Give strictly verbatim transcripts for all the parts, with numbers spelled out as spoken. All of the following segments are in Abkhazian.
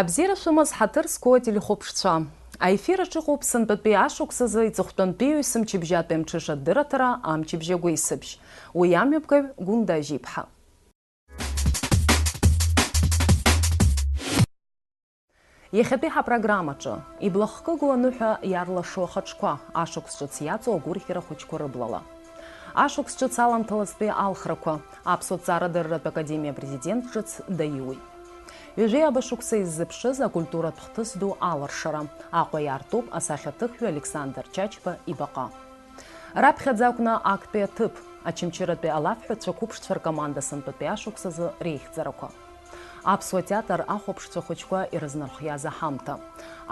Абзиара шәымаз, ҳаҭыр зқәу ателехәаԥшцәа. Аефир аҿы ыҟоуп сынтәатәи ашықәсазы иҵыхәтәантәиу есымчыбжьатәи амҽыша адырраҭара Амчыбжь агәеисыбжь. Уи амҩаԥгаҩ Гәында Ажьиԥҳа. Иахьатәи ҳапрограммаҿы, иблахкыгоу аныҳәа иарлашо ахаҿқәа, ашықәс ҿыц иаҵоу агәырӷьара хәыҷқәа рыблала. Ашықәс ҿыц аламҭалазтәи алхрақәа, Аԥсуа ҭҵаарадырратә академиа апрезидент ҿыц даиуеит. Ҩажәи ааба шықәса иззыԥшыз акультуратә хҭыс ду аларшара, Аҟәа иаартуп асахьаҭыхҩы Александр Чачба ибаҟа. Раԥхьаӡа акәны актәи аҭыԥ, Очамчыратәи алафҳәацәа қәыԥшцәа ркоманда сынтәатәи ашықәсазы реихьӡарақәа. Аԥсуа театр ахәаԥшцәа хәыҷқәа ирызнархиаз аҳамҭа.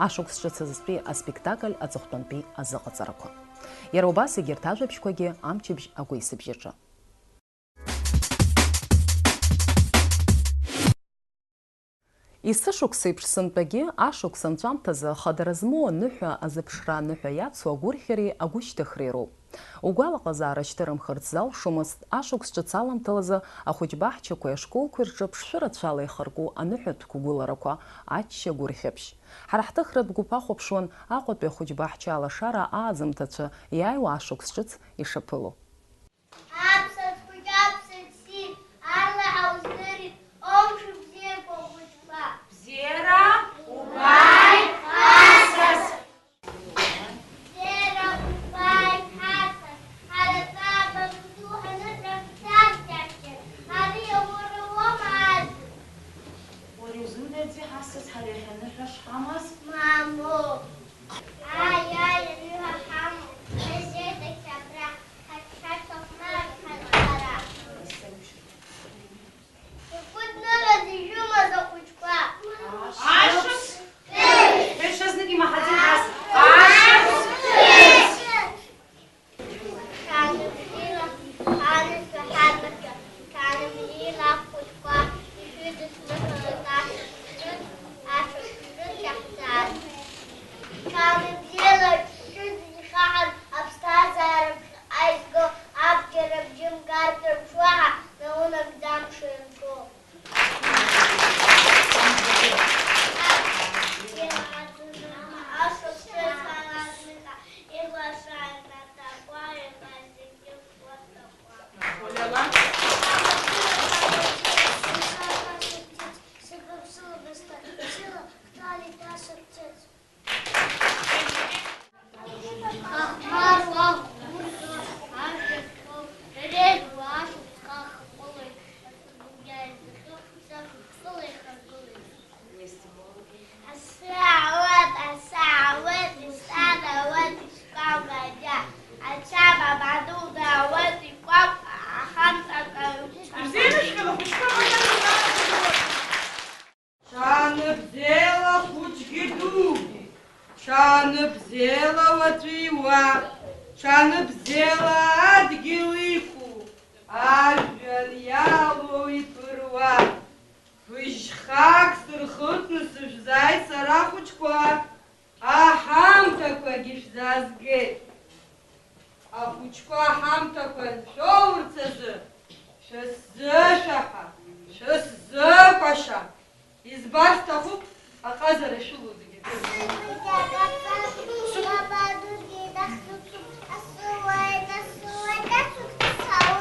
Ашықәс ҿыц азтәи аспектакль аҵыхәтәантәи азыҟаҵарақәа. Иара убас егьырҭ ажәабжьқәагьы Амчыбжь агәеисыбжьаҿы. Есышықәсеиԥш сынтәагьы ашықәс анҵәамҭазы ахадара змоу аныҳәа, азыԥшра аныҳәа иацу агәырӷьареи агәышьҭыхреи роуп. Угәалаҟазаара шьҭырымхырц залшомызт, ашықәс ҿыц аламҭалазы ахәыҷбаҳчақәеи ашколқәеи рҿы ԥшшәы рацәала ихарку аныҳәатә қәгәыларақәа, ачча гәырӷьабжь. Ҳара ҳҭыхратә гәыԥ ахәаԥшуан Аҟәатәи ахәыҷбаҳча алашара аазымҭацәы иааиуа ашықәс ҿыц ишаԥыло. Аԥсаӡ хәыҷ, аԥсаӡ ссир, ала ҳауздырит, оу, шәыбзиақәа, хәыҷқәа! Бзиара убааит, ҳасас! Бзиара убааит, ҳасас! Ҳара ҵаабак ду ҳаныҳәа, ҳзавсаҳәахьеит. Ари аура уоума, аӡын? Уара иузымдырӡеи, ҳасас, ҳара иахьа аныҳәа шҳамаз? Мамоу! Ааи, ааи, аныҳәа ҳамоуп. Ҳазеиҭахьеит абра. Ҳаҽҳәа шаҟа ҳара. Шәгәы дныраз ишәымаз ахәыҷқәа. Ашықәс! Ҳәа ҽазнык имаҳаӡеит ас. Ашықәс! Шәаныԥшыла, анасцәа ҳарбаӷьқәа, шәаныԥшыла, ахәыҷқәа, ишәыдысныҳәалаз ашықәс ҿыц, ашықәс ҿыц иаҳҵаз. Шәаныԥшыла, шәыдышәхаҳан аԥсҭазаара Аизго абџьар абжьы мгартә еиԥш уаҳа наунагӡам шеилгоу. Ашықәс ҿыц ала знык илаша анаҭақәа, иҟаз зегьы фотоқәа. Сыԥсыло бысҭа, сыла кҭалеит ашықәс ҿыц. Ахмар уахәгәырӷьо ажәа зҳәо, дырҩегь уаашықәсқәа хахәылеит, ацәыббыгьаа изыхьу сахьықәкылеи харгылеи. Асы аауеит, асы аауеит, исцан ауеит, ишкәакәа џьа, ацәа бабаду даауеит, икәакәа ахамҵакәа. Шәаныбзиала, хәыҷгьы дугьы, шәаныбзиала уаҵәи уа, шәаныбзиала адгьыл иқәу, ажәҩан иалоу иԥыруа. Быжьхак сырхыҵны сышәзааит сара, ахәыҷқәа, аҳамҭақәагьы шәзаазгеит. Ахәыҷқәа аҳамҭақәа аншәоурц азы, шәысзышәаҳа, шәысзыкәаша, избар сҭахуп аҟазара шәылоу зегьы акыр.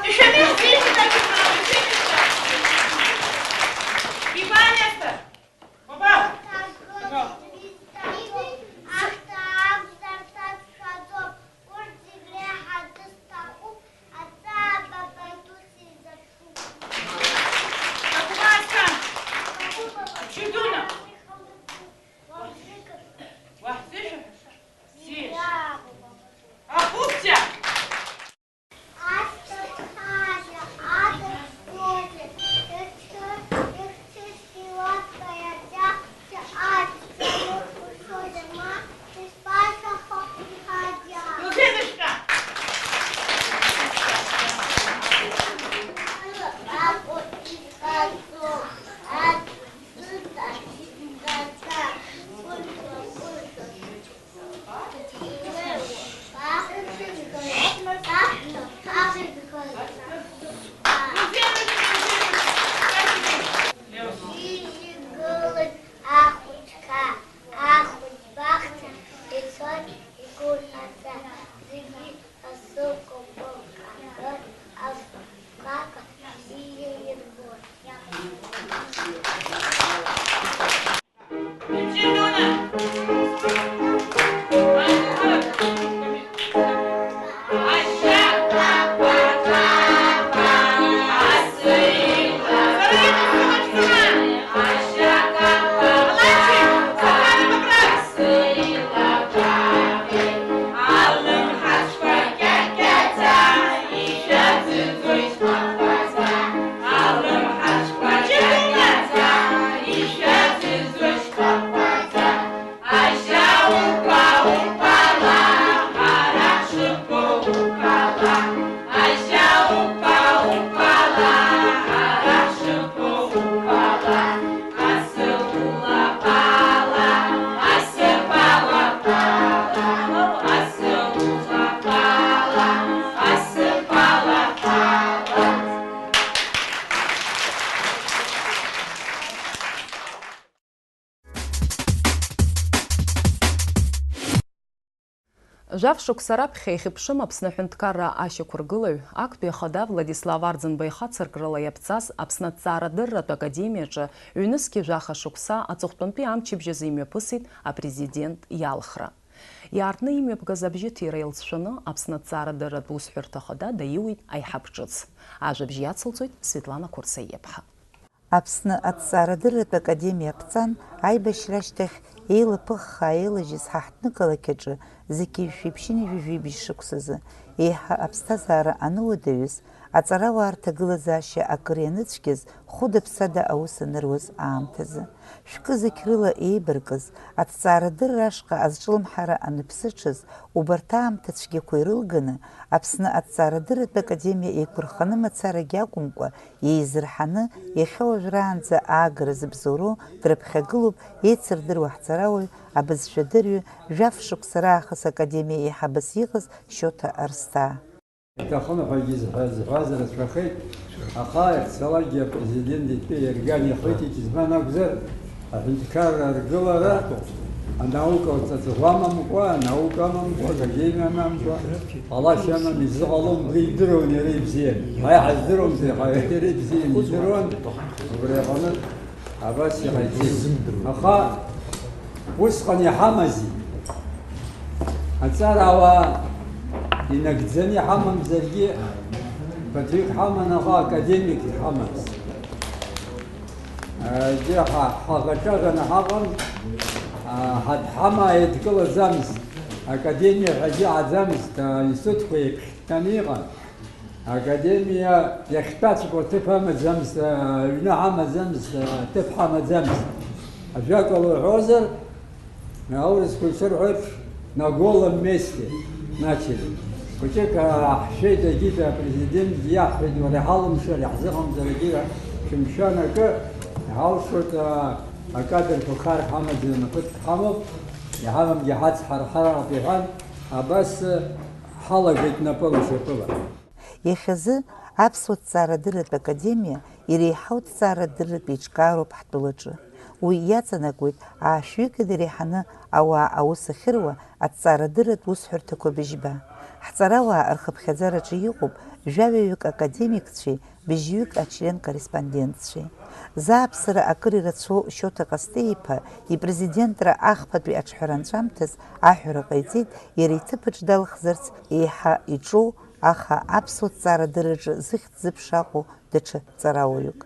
Ишәаны ирзеиӷьу дагьыҟалом, ишәаны ирзеиӷьу. Иван Нестор! Баба! Жәаф шықәса раԥхьа ихьыԥшым Аԥсны аҳәынҭқарра ашьақәыргылаҩ, актәи ахада Владислав Арӡынба ихацыркрыла иаԥҵаз Аԥсны аҭҵаарадырратә академиаҿы ҩнызқьи жәаха шықәса аҵыхәтәантәи амчыбжь азы имҩаԥысит апрезидент иалхра. Иаартны имҩаԥгаз абжьыҭира еилҵшәаны Аԥсны аҭҵаарадырратә усҳәарҭа ахада даиуит аиҳаб ҿыц. Ажәабжь иацылҵоит Светлана Қәырсаиаԥҳа. Аԥсны аҭҵаарадырратә академиа аԥҵан аибашьра ашьҭахь еилаԥыххаа еилажьыз ҳаҳҭнықалақь аҿы зқьи жәшәи ԥшьынҩажәи жәибжь шықәсазы, еиҳа аԥсҭазаара ануадаҩыз, аҵарауаа рҭагылазаашьа акыр ианыцәгьаз, хәыда-ԥсада аус аныруаз аамҭазы. Шәкы зықь рыла еибаркыз, аҭҵаарадырра ашҟа азҿлымҳара аныԥсыҽыз, убарҭ аамҭа цәгьақәа ирылганы, Аԥсны аҭҵаарадырратә академиа еиқәырханы мацарагьы акәымкәа, еизырҳаны, иахьа уажәраанӡа аагара зыбзоуроу дрыԥхьагылоуп еицырдыруа ҳҵарауаҩ, абызшәадырҩы, жәаф шықәса раахыс академиа еиҳабыс иҟаз Шьоҭа Арсҭаа. Иҭахын ҳәагьы зҳәаз, зҳәаз рацәахеит, аха иахьцалакгьы апрезидент итәы иарган иахеит, избан акәзар, аҳәынҭқарра аргылара, анаука лҵаҵӷәа амамкәа, анаука амамкәа, академиа амамкәа, ҟалашьа амам изыҟалом, уи идыруан иара ибзиан. Ҳаи ҳаздыруамзеи, ҳаи иара ибзиан идыруан, убри аҟны абас иҟаиҵеит. Аха усҟан иҳамази? Аҵарауаа инагӡаны иҳамамзаргьы, ԥыҭҩык ҳаман, аха академик иҳамамызт. Егьи ҳа-, ҳаӷаҿаӷаны ҳаҟан, а, ҳа-, ҳамаа еидкылаӡамызт, академиа ҳәагьы иҟаӡамызт, аинститутқәа еиԥхьӡаны иҟан. Академиа иахьтәаҵәҟьоу аҭыԥ амаӡамызт, аҩны ҳамаӡамызт, аҭыԥ ҳамаӡамызт. Ажәакала уҳәозар, аурысқәа ишырҳәо еиԥш, на голом месте начали. Хәыҷык, а, ҳшәеит, егьит, апрезидент иаҳҳәеит, уара иҳалымшар, иаҳзыҟамҵар, егьи, шәымшәан акы, иҳалшоит, а, акадрқәа хар ҳамаӡам, ԥыҭк ҳамоуп, иҳамамгьы ҳацҳарҳароуп, иҳәан, абас, а, ҳалагеит напыла-шьапыла. Иахьазы Аԥсуа ҭҵаарадырратә академиа иреиҳау ҭҵаарадырратә еиҿкаароуп ҳтәылаҿы. Уи иаҵанакуеит аашәҩык инареиҳаны ауаа аус ахьыруа аҭҵаарадырратә усҳәарҭақәа быжьба. Ҳҵарауаа рхыԥхьаӡараҿы иҟоуп жәаҩаҩык академикцәеи быжьҩык ачлен-корреспондентцәеи. Зааԥсара акыр ирацәоу Шьоҭа Ҟасҭеи-иԥа ипрезидентра ахԥатәи аҿҳәара анҵәамҭаз аҳәара ҟаиҵеит, иара иҭыԥаҿ далхзарц еиҳа иҿоу, аха аԥсуа ҭҵаарадырраҿы зыхьӡ зыԥшааҟәоу даҽа ҵарауаҩык.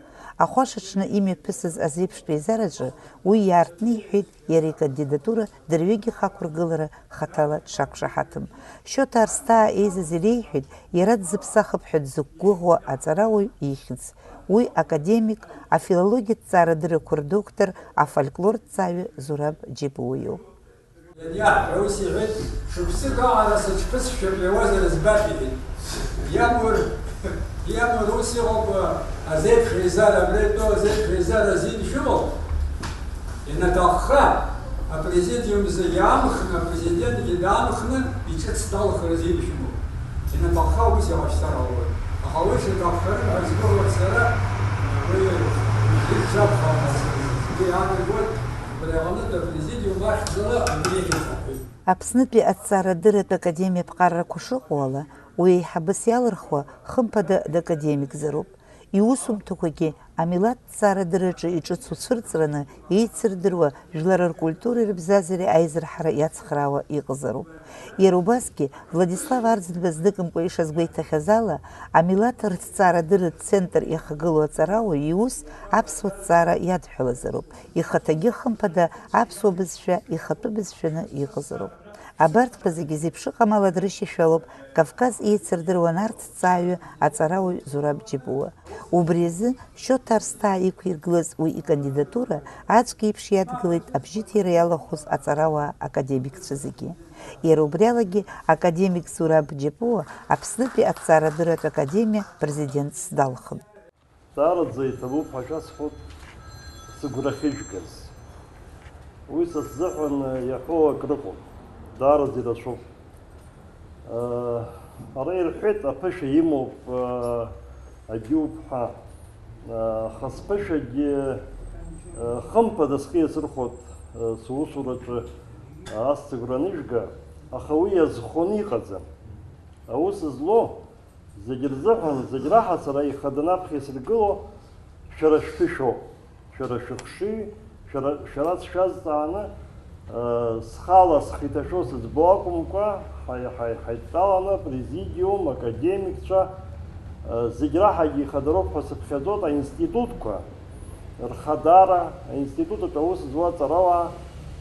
Ахәашаҽны имҩаԥысыз азеиԥштә еизараҿы уи иаартны иҳәеит иара икандидатура дырҩегьых ақәыргылара хаҭала дшақәшаҳаҭым. Шьоҭа Арсҭаа еизаз иреиҳәеит иара дзыԥсахып ҳәа дзықәгәыӷуа аҵарауаҩ ихьӡ. Уи академик, афилологиатә ҭҵаарадыррақәа рдоктор, афольклорҭҵааҩы Зураб Џьапуа иоуп. Ианиаҳҳәа, ус иҳәеит, шықәсык аҟара сыҽԥысшәап иауазар збап, иҳәеит. Иамур, иамур ус иҟоуп, азеиԥш еизара, абра итәоу азеиԥш еизара азин шәымоуп. Ианаҭахха, апрезидиум зегьы аамхны, апрезидентгьы даамхны, иҿыц далхыр азин шәымоуп. Ианаҭахха ус иҟашәҵар ҟалоит. Аха уи шьаҭаххарым ҳәа сгәыӷуеит сара, уи ишакәхап, сгәы иаанагоит, убри аҟнытә апрезидиум ахьӡала акыр ихьӡ ҳәа. Аԥснытәи аҭҵаарадырратә академиа аԥҟарақәа шыҟоу ала, уи еиҳабыс иалырхуа, хымԥада, дакадемикзароуп. Иусумҭақәагьы амилаҭ ҭҵаарадырраҿы иҿыцу цәырҵраны еицырдыруа, жәлар ркультуреи рыбзазареи аизырҳара иацхраауа иҟазароуп. Иара убасгьы, Владислав Арӡынба зныкымкәа ишазгәеиҭахьаз ала, амилаҭ рҭҵаарадырратә центр иахагылоу аҵарауаҩ иус аԥсуа ҭҵаара иадҳәалазароуп, ихаҭагьы хымԥада аԥсуа бызшәа ихатәы бызшәаны иҟазароуп. Абарҭқәа зегьы зеиԥшыҟам ала дрышьашәалоуп Кавказ еицырдыруа нарҭҵааҩы аҵарауаҩ Зураб Џьапуа. Убри азы Шьоҭа Арсҭаа иқәиргылаз уи икандидатура аӡәк еиԥш иадгылеит абжьыҭира иалахәыз аҵарауаа академикцәа зегьы. Иара убри алагьы академик Зураб Џьапуа Аԥснытәи аҭҵаарадырратә академиа президентс далхын. Даараӡа иҭабуп ҳәа шәасҳәоит сыгәра ахьыжәгаз. Уи са сзыҳәан иаҳәо акрыҟоуп, даараӡа ирацәоуп. Ара ирҳәеит, аԥышәа имоуп Агьуп ҳәа. Аха сԥышәагьы хымԥада схы иасырхәоит сусураҿы ас сыгәра анижәга. Аха уи иазхоны иҟаӡам. Аус злоу зегь рзыҳәан, зегь раҳа сара ихаданы аԥхьа исыргыло шәара шәԥышәоуп, шәара шәыхшыҩ, шәара, шәара сшәазҵааны, э, схала схы иҭашәо сыӡбо акәымкәа, ҳаи-, ҳаи-, ҳаидтәаланы апрезидиум, академикцәа, э, зегь раҳагьы ихадароуп ҳәа сыԥхьаӡоит, аинститутқәа рхадара, аинститут аҿы аус зуа аҵарауаа,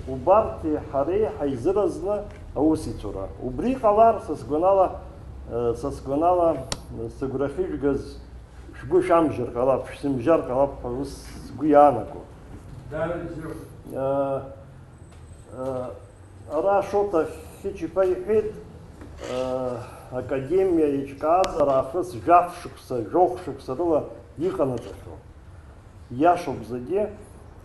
убарҭи ҳареи ҳаизыразны аусеицура. Убри ҟалар, са сгәанала, э, са сгәанала, сыгәра ахьыжәгаз, шәгәы шәамжьыр ҟалап, шәсымжьар ҟалап ҳәа ус сгәы иаанаго. Э, э, ара Шоҭа Хьычиԥа иҳәеит, э, академиа еиҿкааз аахыс жәаф шықәса, жәохә шықәса рыла иҟанаҵахьоу. Иашоуп зегьы.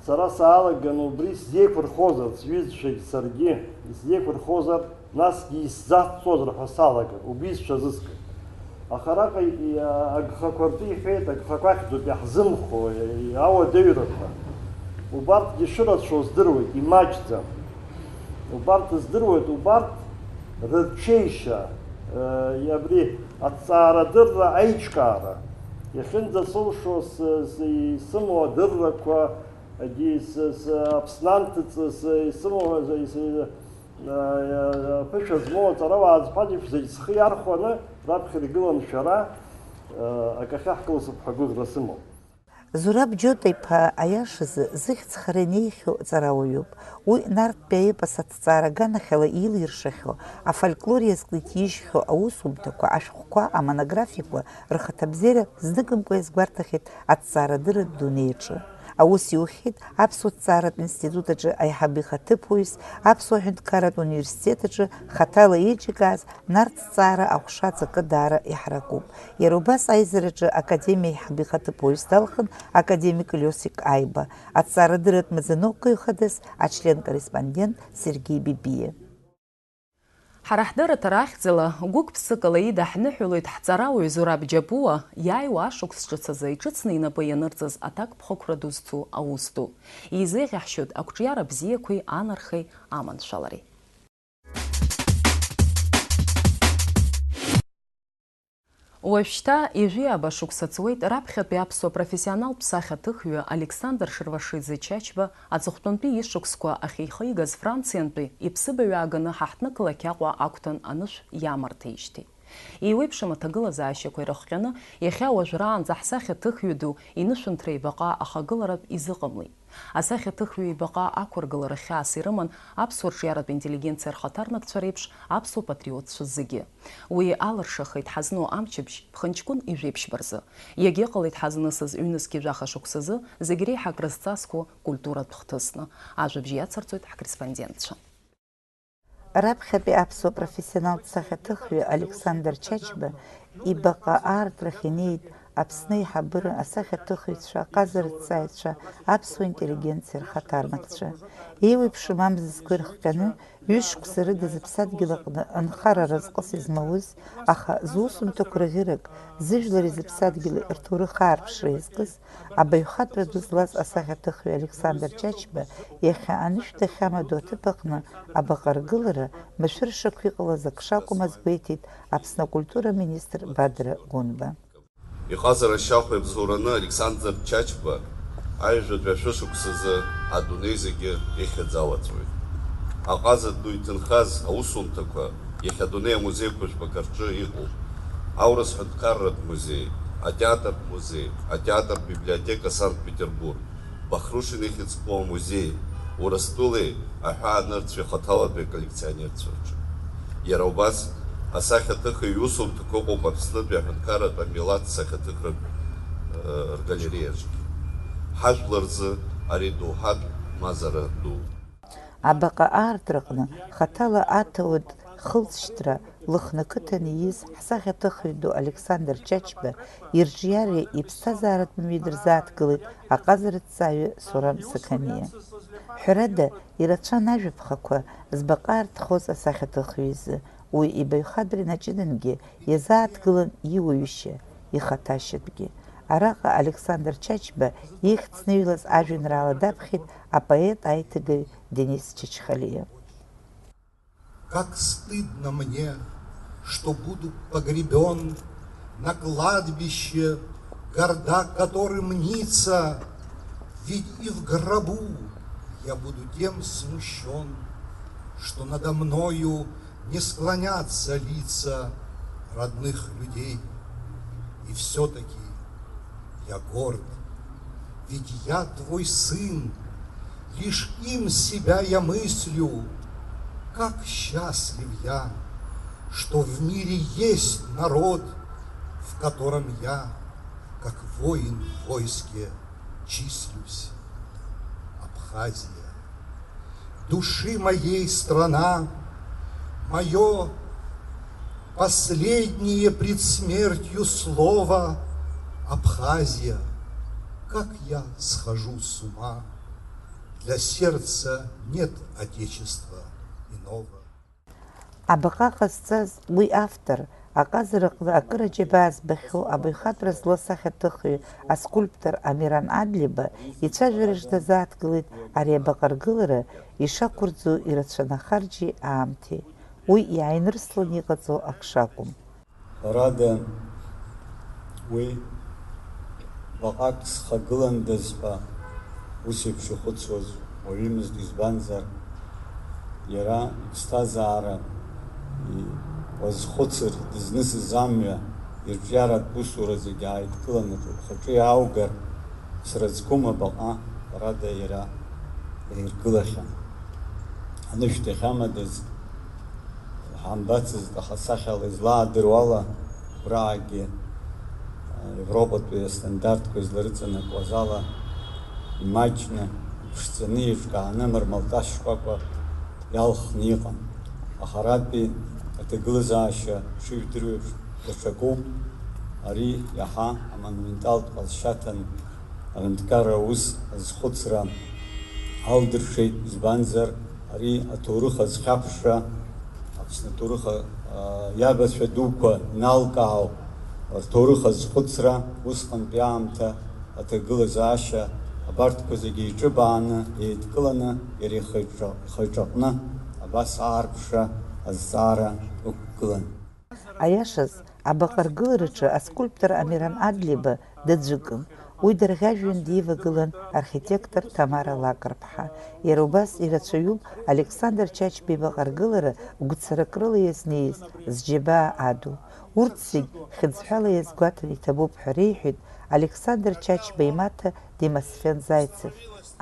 Сара саалаган убри сзеиқәырхозар, сҩызцәагь саргьы исзеиқәырхозар, насгьы исзацҵозар ҳәа салаган, убри сҽазыскын. Аха араҟа и-, агхақәа ртәы иҳәеит, агхақәа ахьӡуп иаҳзымхо, и-, ауадаҩрақәа. Убарҭгьы шырацәоу здыруеит, имаҷӡам. Убарҭ здыруеит, убарҭ рырҽеишьа, э, абри аҭҵаарадырра аиҿкаара. Иахьынӡасылшо с-, с-, исымоу адыррақәа, егьи с-, с-, Аԥсны анҭыҵ с-, исымоу, с-, с-, э, ԥышәа змоу аҵарауаа зҳәаз еиԥш, зегь схы иархәаны раԥхьа иргылан шәара, э, акы ахьаҳкылсып ҳәа агәыӷра сымоуп. Зураб Џьота-иԥа, аиашазы, зыхьӡ хара инеихьоу ҵарауаҩуп. Уи Нарҭтәи аепос аҭҵаара аганахьала иилиршахьоу, афольклор иазкны иҭижьхьоу аусумҭақәа, ашәҟәқәа, амонографиақәа рхаҭабзиара зныкымкәа иазгәарҭахьеит аҭҵаарадырратә дунеи аҿы. Аус иухьеит Аԥсуа ҭҵааратә институт аҿы аиҳабы ихаҭыԥуаҩс, Аԥсуа ҳәынҭқарратә университет аҿы хаҭала еиҿикааз Нарҭ ҭҵаара аҟәша аҵакы даара иҳаракуп. Иара убас аизараҿы академиа аиҳабы ихаҭыԥуаҩс далхын академик Лиосик Аиба, аҭҵаарадырратә маӡаныҟәгаҩ хадас ачлен-корреспондент Сергеи Бибиа. Ҳара ҳдырраҭара ахьӡала гәык-ԥсыкала идаҳныҳәалоит ҳҵарауаҩ Зураб Џьапуа иааиуа ашықәс ҿыц азы иҿыцны инапы ианырҵаз аҭакԥхықәра ду зцу аус ду. Изеиӷьаҳшьоит ақәҿиара бзиақәеи анархеи аманшәалареи. Уажәшьҭа ҩажәи ааба шықәса ҵуеит раԥхьатәи аԥсуа профессионалтә сахьаҭыхҩы Александр Шервашиӡе Чачба аҵыхәтәантәи ишықәсқәа ахьихигаз Франциантәи иԥсыбаҩ ааганы ҳаҳҭнықалақь Аҟәа агәҭан анышә иамарҭеижьҭеи. Еиуеиԥшым аҭагылазаашьақәа ирыхҟьаны, иахьа уажәраанӡа ҳсахьаҭыхҩы ду инышәынҭра ибаҟа ахагыларатә изыҟамлеит. Асахьаҭыхҩы ибаҟа ақәыргылара хьаас ирыман аԥсуа рҿиаратә интеллигенциа рхаҭарнакцәа реиԥш аԥсуа патриотцәа зегьы. Уи алыршахеит ҳазну амчыбжь ԥхынҷкәын ижәеиԥшьба рзы. Иагьыҟалеит ҳазнысыз ҩнызқьи жәаха шықәсазы зегь реиҳа акрызҵазкуа культуратә хҭысны. Ажәабжь иацырҵоит ҳкорреспондентцәа. Раԥхьатәи аԥсуа профессионалтә сахьаҭыхҩы Александр Чачба ибаҟа аартрахь инеит Аԥсны аиҳабыра, асахьаҭыхыҩцәа, аҟазарҭҵааҩцәа, аԥсуа интеллигенциа рхаҭарнакцәа. Еиуеиԥшым амзызқәа ирыхҟьаны, ҩышықәса рыда зыԥсадгьыл аҟны анхара разҟыс измауз, аха зусумҭақәа рӷьырак, зыжәлари зыԥсадгьыли рҭоурых аарԥшра иазкыз, абаҩхатәра ду злаз асахьаҭыхҩы Александр Чачба иахьа анышә дахьамадоу аҭыԥ аҟны абаҟа ргылара машәыршақә иҟалаз ак шакәым азгәеиҭеит Аԥсны акультура аминистр Бадра Гәынба. Иҟазара ашьахә иабзоураны Александр Чачба аҩажәатәи ашәышықәсазы адунеи зегьы ихьӡ алаҵәоит. Аҟаза ду иҭынхаз аусумҭақәа иахьа адунеи амузеиқәа жәпак рҿы иҟоуп. Аурыс ҳәынҭқарратә музеи, атеатртә музеи, атеатртә библиотека Санкт-Петербург, Бахрушин ихьӡ зху амузеи, Урыстәылеи аҳәаанырцәи хаҭалатәи аколлекционерцәа рҿы. Иара убас асахьаҭыхҩы иусумҭақәа ыҟоуп Аԥснытәи аҳәынҭқарратә амилаҭ сахьаҭыхратә, э, ргалереиаҿгьы. Ҳажәлар рзы ари доуҳатә мазара дууп. Абаҟа аартраҟны хаҭала аҭауад хылҵшьҭра лыхны ақыҭан ииз ҳсахьаҭыхҩы ду Александр Чачба ирҿиареи иԥсҭазааратә мҩеи дырзааҭгылеит аҟазарҭҵааҩы Суран Сақаниа. Ҳәарада, ирацәан ажәаԥхақәа збаҟа аартхоз асахьаҭыхҩы изы, уи ибаҩхатәра инаҷыдангьы иазааҭгылан иуаҩышьа, ихаҭашьатәгьы. Араҟа Александр Чачба ихьӡ зныҩлаз ажәеинраала даԥхьеит апоет аиҭагаҩ Денис Чачхалиа. Как стыдно мне, что буду погребён на кладбище, горда которым ница, ведь и в гробу я буду тем смущён, что надо мною не склонятся лица родных людей. И всё-таки я горд, ведь я твой сын, лишь им себя я мыслю. Как счастлив я, что в мире есть народ, в котором я, как воин в войске, числюсь. Абхазия. Души моей страна, моё последнее пред смертью слово — Абхазия. Как я схожу с ума, для сердца нет отечества иного. Абаҟа ҟазҵаз уи автор, аҟазараҟны акыр аџьабаа збахьоу абаҩхатәра злоу асахьаҭыхҩы, аскульптор Амиран Адлиба ицәажәараҿ дазааҭгылеит ари абаҟа ргылара ишақәырӡу ирацәаны ахарџьи аамҭеи. Уи иааинырсланы иҟаҵоу ак шакәым. Ҳәарада, уи баҟак схагыландаз ҳәа ус еиԥш ихәыцуаз уаҩымызт, избанзар, иара иԥсҭазаара, и-, уазхәыцыр, дызнысыз амҩа, ирҿиаратә усура зегьы ааидкыланы лхаҿы иааугар, сразқәым абаҟа, ҳәарада, иара иаиргылахьан. Анышә дахьамадаз, ҳамбацызт, аха сахьала излаадыруала, убраагьы, а, Европатәи астандартқәа изларыҵанакуаз ала, имаҷны, иԥшӡаны, еиҿкааны, амырмалташ шкәакәа иалхны иҟан. Аха арантәи аҭагылазаашьа шыжәдыруеиԥш даҽакуп. Ари иаҳа амонументалтә ҟазшьаҭан аҳәынҭқарра аус азхәыцра алдыршеит, избанзар, ари аҭоурых азхьаԥшра, Аԥсны аҭоурых, а, иабацәа дуқәа иналкаау рҭоурых азхәыцра, усҟантәи аамҭа аҭагылазаашьа, абарҭқәа зегьы еиҿыбааны, еидкыланы, иара ихы иҿа-, ихы иҿаҟны абас аарԥшра азҵаара ықәгылан. Аиашаз, абаҟа ргылараҿы аскульптор Амиран Адлиба дыӡәыкын. Уи дырӷьажәҩан дивагылан архитектор Ҭамара Лакрԥҳа. Иара убас ирацәаҩуп Александр Чачба ибаҟа ргылара гәцарак рыла иазнеиз зџьабаа аду. Урҭ зегь хьыӡҳәала иазгәаҭаны иҭабуп ҳәа реиҳәеит Александр Чачба имаҭа Демосфен Зайцев.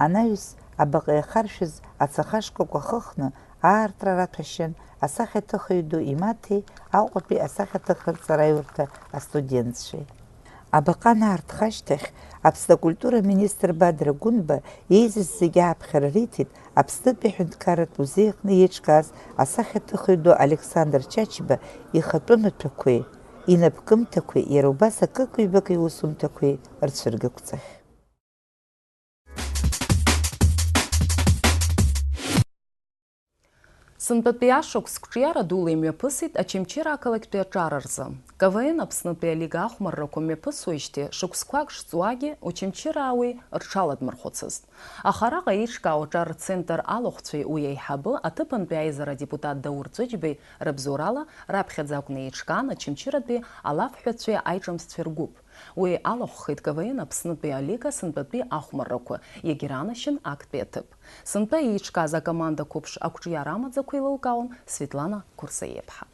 Анаҩс, абаҟа иахаршәыз ацаха шкәакәа хыхны, аартра раҭәашьан асахьаҭыхҩы ду имаҭеи Аҟәатәи асахьаҭыхратә ҵараиурҭа астудентцәеи. Абаҟа анаарҭха ашьҭахь, Аԥсны акультура аминистр Бадра Гәынба еизаз зегьы ааԥхьара риҭеит Аԥснытәи аҳәынҭқарратә музеи аҟны еиҿкааз асахьаҭыхҩы ду Александр Чачба ихатәы маҭәақәеи, инапкымҭақәеи, иара убас акык-ҩбак иусумҭақәеи рцәыргақәҵахь. Сынтәатәи ашықәс қәҿиара дула имҩаԥысит Очамчыра ақалақьтәи аҿар рзы. К В Н Аԥснытәи алига ахәмаррақәа мҩаԥысуеижьҭеи шықәсқәак шҵуагьы, Очамчыраа уи рҽаладмырхәыцызт. Аха араҟа еиҿкаау аҿар рцентр алахәцәеи уи аиҳабы, аҭыԥантәи аизара адепутат Даур Ҵәыџьбеи рыбзоурала, раԥхьаӡа акәны еиҿкаан Очамчыратәи алафҳәацәеи аиҿамсцәеи ргәыԥ. Уи алахәхеит К В Н Аԥснытәи алига сынтәатәи ахәмаррақәа, иагьранашьан актәи аҭыԥ. Сынтәа еиҿкааз акоманда қәыԥш ақәҿиара амаӡақәа еилылкаауан Светлана Қәырсаиаԥҳа.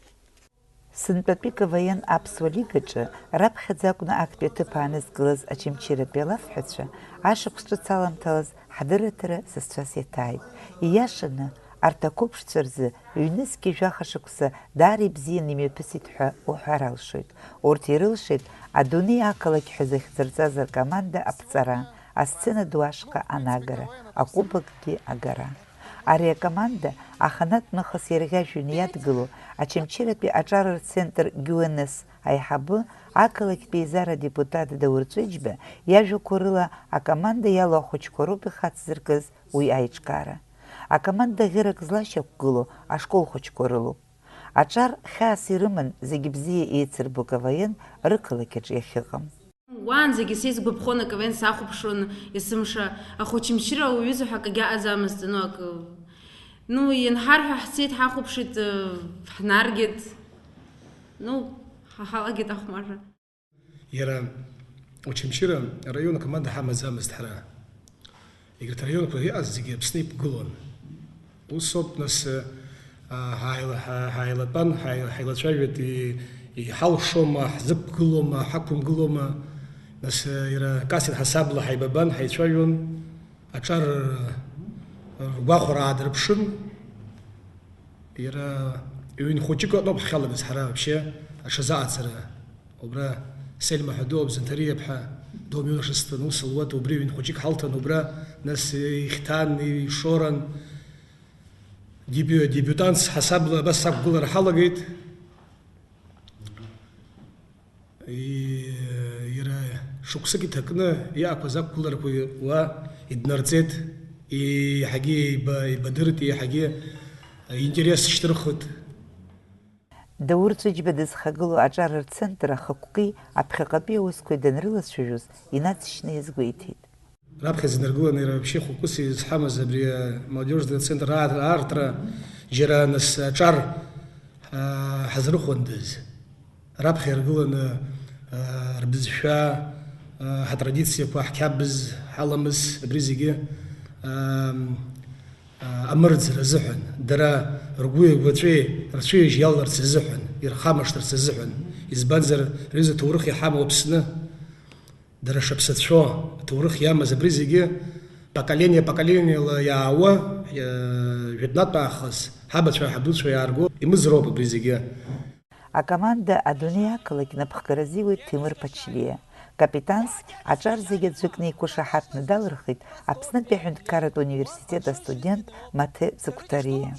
Сынтәатәи К В Н Аԥсуа лигаҿы раԥхьаӡа акәны актәи аҭыԥ аанызкылаз Очамчыратәи алафҳәацәа ашықәс ҿыц аламҭалаз ҳдырраҭара сасцәас иаҭааит. Ииашаны, арҭ ақәыԥшцәа рзы ҩнызқьи жәаха шықәса даара ибзианы имҩаԥысит ҳәа уҳәар алшоит. Урҭ ирылшеит адунеи ақалақь ҳәа зыхьӡырҵаз ркоманда аԥҵара, асцена ду ашҟа анагара, акубокгьы агара. Ари акоманда аханатә нахыс иарӷьажәҩаны иадгылоу Очамчыратәи аҿар рцентр Г Н С аиҳабы, ақалақьтә еизара адепутат Даур Ҵәыџьба иажәақәа рыла, акоманда иалоу ахәыҷқәа роуп ихацзыркыз уи аиҿкаара. Акоманда ӷьырак злашьақәгылоу ашкол хәыҷқәа рылоуп. Аҿар хьаас ирыман зегьы бзиа еицырбо К В Н рықалақь аҿы иахьыҟам. Уаанӡагьы сеизгәаԥхон, К В Н сахәаԥшуан есымша, аха Очамчыра уҩыза ҳәа акгьы аҟаӡамызт, ну, акы, Ну, ианҳарҳәа ҳцеит, ҳахәаԥшит, э, ҳнаргеит. Ну, ҳа-, ҳалагеит ахәмарра. Иара Очамчыра араион акоманда ҳамаӡамызт ҳара. Егьырҭ араионқәа иҟаз зегьы Аԥсны иқәгылон. Ус ауп, нас, а, ҳааила-, ҳа-, ҳааилатәан, ҳааи-, ҳаилацәажәеит, и-, иҳалшома, ҳзықәгылома, ҳақәымгылома. Нас, а, иара Касҭен ҳасабла ҳаибабан, ҳаицәажәон, аҿар, а, ргәахәара аадырԥшын. Иара ҩын хәыҷык ыҟоуп ҳахьалагаз ҳара вообще аҽазыҟаҵара. Убра Сельма ҳәа дыҟоуп, Занҭариа ԥҳа, дом юношества, ну, Салауат, убри ҩын хәыҷык ҳалҭан убра, нас ихьҭан, ишоран, дебю-, дебютантс ҳасабла абас ақәгылара ҳалагеит. И-, иара шықәсык иҭакны иаақәаз ақәгыларақәа уа иднарҵеит, еиҳагьы еиба-, еибадырт, еиҳагьы интерес шьҭырхит. Даур Ҵәыџьба дызхагылоу аҿар рцентр ахықәкы аԥхьаҟатәи аусқәа данрылацәажәоз, инаҵшьны иазгәеиҭеит. Раԥхьаӡа инаргыланы иара вообще хықәкыс изҳамаз абри амолодежный центр аар-, аартра џьара нас аҿар, аа, ҳазрыхәондаз. Раԥхьа иргыланы, аа, рбызшәа, аа, ҳатрадициақәа, ҳқьабз, ҳаламыс, абри зегьы, аа, амырӡра азыҳәан, дара ргәи ргәаҵәеи рцәеижь иалаларц азыҳәан, ирхамышҭырц азыҳәан, избанзар, рҩыза ҭоурых иҳамоу Аԥсны, дара шаԥсацәоу, аҭоурых иамаз абри зегьы, поколение поколениела иаауа, э, жәытәнатә аахыс ҳабацәа, ҳабдуцәа иаарго, имыӡроуп абри зегьы. Акоманда адунеи ақалақь напхгара азиуеит Ҭемыр Ԥачлиа. Капитанс аҿар зегьы аӡәыкны иқәышаҳаҭны далырхит Аԥснытәи аҳәынҭқарратә университет астудент Маҭе Цыгәҭариа.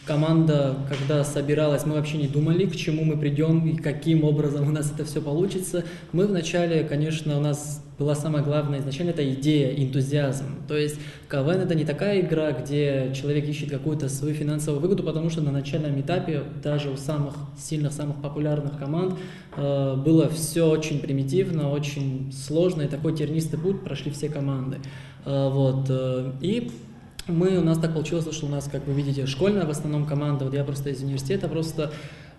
Команда, когда собиралась, мы вообще не думали, к чему мы придём и каким образом у нас это всё получится. Мы вначале, конечно, у нас была самая главная изначально это идея, энтузиазм. То есть КВН — это не такая игра, где человек ищет какую-то свою финансовую выгоду, потому что на начальном этапе даже у самых сильных, самых популярных команд, э, было всё очень примитивно, очень сложно, и такой тернистый путь прошли все команды. Э, вот, э, и мы, у нас так получилось, что у нас, как вы видите, школьная в основном команда. Вот я просто из университета, просто,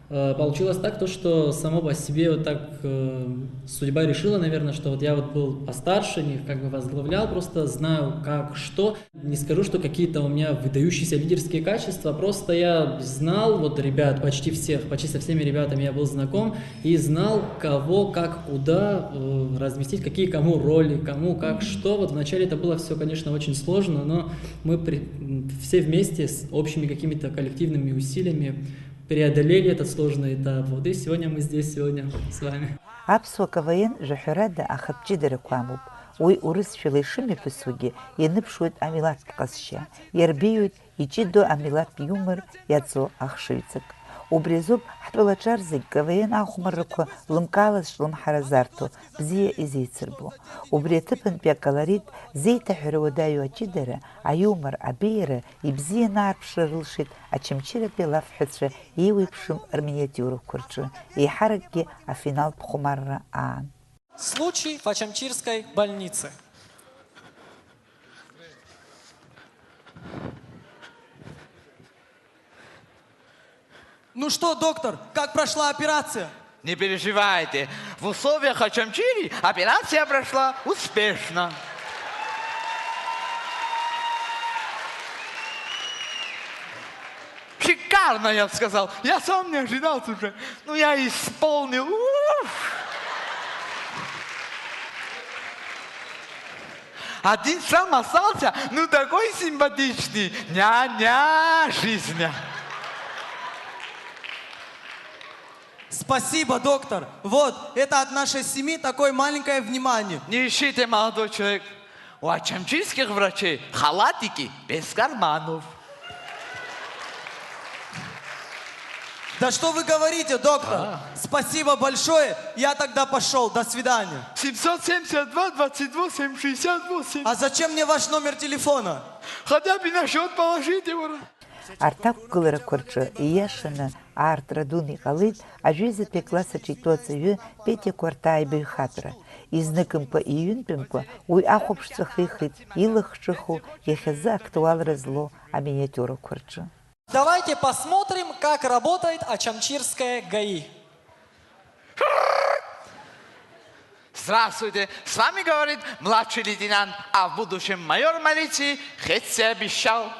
э, получилось так, то, что само по себе вот так, э, судьба решила, наверное, что вот я вот был постарше, не как бы возглавлял, просто знаю, как, что. Не скажу, что какие-то у меня выдающиеся лидерские качества, просто я знал вот ребят, почти всех, почти со всеми ребятами я был знаком и знал, кого, как, куда, э, разместить, какие кому роли, кому, как, что. Вот вначале это было всё, конечно, очень сложно, но мы при-, м, все вместе с общими какими-то коллективными усилиями преодолели этот сложный этап. Вот и сегодня мы здесь, сегодня с вами. Аԥсуа КВН жәаҳәарада ахатә ҷыдарақәа амоуп. Уи урысшәала ишымҩаԥысуагьы ианыԥшуеит амилаҭтә ҟазшьа, иарбеиоит иҷыдоу амилаҭтә иумор иаҵоу ахшыҩҵак. Убри азоуп ҳтәыла аҿар зегь КВН ахәмаррақәа лымкаала зҿлымҳара зарҭо, бзиа изеицырбо. Убри аҭыԥантәи аколорит, зеиҭаҳәара уадаҩу аҷыдара, аиумор, абеиара, ибзианы аарԥшра рылшеит Очамчыратәи алафҳәацәа еиуеиԥшым рминиатиурақәа рҿы, еиҳаракгьы афиналтә хәмарра аан. Случай в Очамчирской больнице. Ну что, доктор, как прошла операция? Не переживайте, в условиях Очамчири операция прошла успешно. Шикарно, я бы сказал. Я сам не ожидал уже. Ну, я исполнил. Уф! Один сам остался, ну, такой симпатичный. Ня-ня, жизнь. Спасибо, доктор. Вот, это от нашей семьи такое маленькое внимание. Не ищите, молодой человек. У очамчирских врачей халатики без карманов. Да что вы говорите, доктор? А. Спасибо большое, я тогда пошёл. До свидания. Семьсот семьдесят два, двадцать восемь, шестьдесят восемь. А зачем мне ваш номер телефона? Хотя бы на счёт положите, ура. Арҭ ақәгыларақәа рҿы ииашаны аартра дуны иҟалеит ажәеизатәи акласс аҿы итәоу аҵаҩы Петиа Қәарҭаа ибаҩхатәра. Изныкымкәа, иҩынтәымкәа уи ахәаԥшцәа хихит илахҿыху, иахьазы актуалра злоу аминиатиурақәа рҿы. Давайте посмотрим, как работает Очамчирская ГАИ. Здравствуйте! С вами говорит младший лейтенант, а в будущем майор милиции Хетти обещал.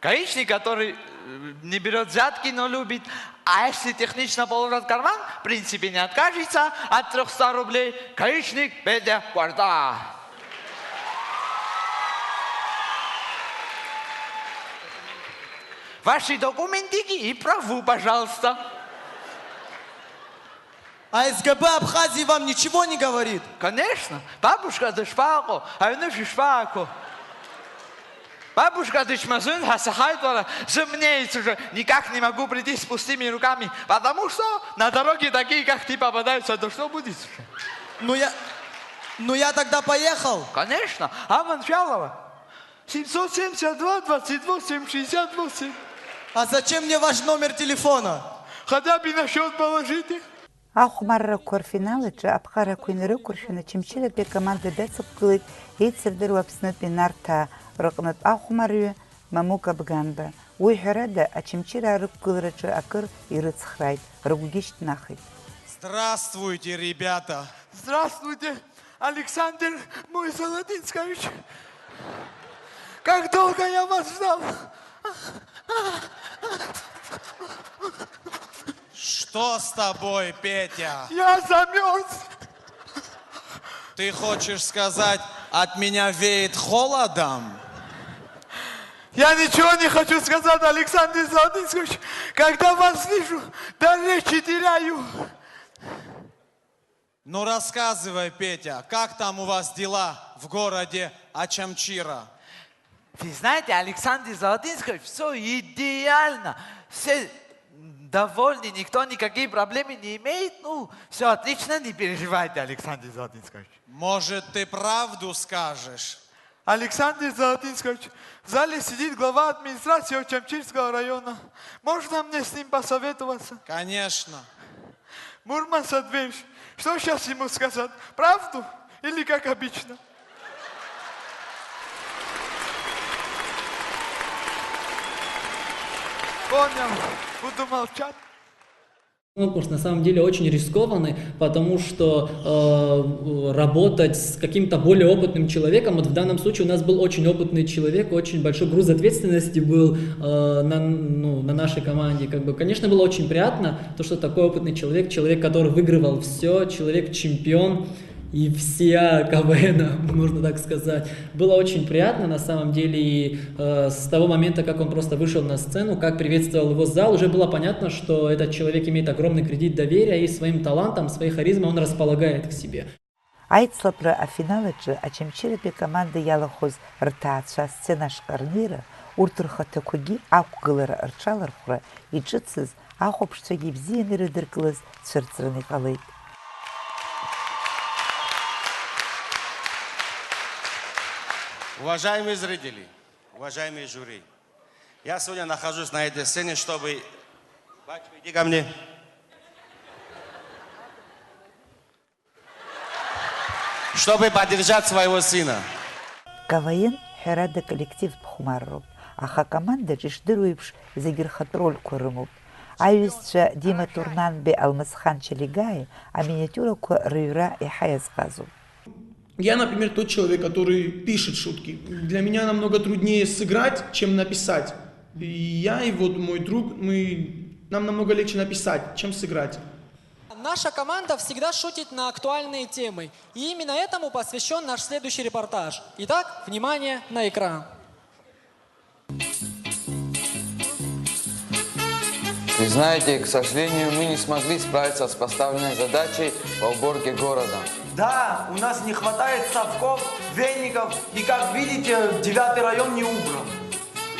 Гаишник, который э, не берет взятки, но любит, а если технично положат в карман, в принципе не откажется от трёхсот рублей, гаишник Петя Кварта. Ваши документики и праву, пожалуйста. А СГБ Абхазии вам ничего не говорит? Конечно, бабушка дышԥаҟоу, аҩны шәышԥаақәоу? Бабушка дычмазаҩын ҳәа саҳаит, уара, зымнеиц уже, никак не могу прийти с пустыми руками, потому что на дороге такие, как ты, попадаются, да что будет уже? Ну я, ну я тогда поехал. Конечно, Аманшәалова, семьсот семьдесят два, двадцать восемь, шестьдесят восемь. А зачем мне ваш номер телефона? Хотя бы на счёт положите. Ахәмаррақәа рфинал аҿы аԥҟарақәа инарықәыршәаны Очамчыратәи акоманда дацықәгылеит еицырдыруа Аԥснытәи Нарҭаа рыҟнытә ахәмарҩы Мамука Бганба. Уи, ҳәарада, Очамчыраа рықәгылараҿы акыр ирыцхрааит, рыгәгьы шьҭнахит. Здравствуйте, ребята! Здравствуйте, Александр мой Золотинскович! Как долго я вас ждал! Что с тобой, Петя? Я замёрз. Ты хочешь сказать, от меня веет холодом? Я ничего не хочу сказать, Александр Золотинскович. Когда вас вижу, дар речи теряю. Ну рассказывай, Петя, как там у вас дела в городе Очамчира? Вы знаете, Александр Золотинских, всё идеально, все довольны, никто никакие проблемы не имеет, ну, всё отлично, не переживайте, Александр Золотинских. Может, ты правду скажешь? Александр Золотинских, в зале сидит глава администрации Очамчирского района. Можно мне с ним посоветоваться? Конечно. Мурман Садвевич, что сейчас ему сказать? Правду или как обычно? Понял. Буду молчать. Конкурс на самом деле очень рискованный, потому что э, работать с каким-то более опытным человеком, вот в данном случае у нас был очень опытный человек, очень большой груз ответственности был э, на, ну, на нашей команде. Как бы, конечно, было очень приятно, то, что такой опытный человек, человек, который выигрывал все, человек-чемпион и всея КВН, можно так сказать. Было очень приятно, на самом деле, и э, с того момента, как он просто вышел на сцену, как приветствовал его зал, уже было понятно, что этот человек имеет огромный кредит доверия, и своим талантом, своей харизмой он располагает к себе. Аицлабра афинал аҿы Очамчыратәи акоманда иалахәыз рҭаацәа асцена ашҟа рнеира, урҭ рхаҭақәагьы ақәгылара рҽалархәра иҿыцыз, ахәаԥшцәагьы ибзианы ирыдыркылаз цәырҵраны иҟалеит. Уважаемые зрители, уважаемые жюри, я сегодня нахожусь на этой сцене, чтобы... Батька, иди ко мне. Чтобы поддержать своего сына. КВН, ҳәарада, коллективтә хәмарроуп, аха акомандаҿ, ишдыру еиԥш, зегьы рхатә рольқәа рымоуп. Аиҩызцәа Дима Турнанбеи, Алмасхан Чалигаи аминиатиурақәа рыҩра иаҳа иазҟазоуп. Я, например, тот человек, который пишет шутки. Для меня намного труднее сыграть, чем написать. И я и вот мой друг, мы, нам намного легче написать, чем сыграть. Наша команда всегда шутит на актуальные темы, и именно этому посвящен наш следующий репортаж. Итак, внимание на экран. Вы знаете, к сожалению, мы не смогли справиться с поставленной задачей по уборке города. Да, у нас не хватает совков, веников и, как видите, девятый район не убран.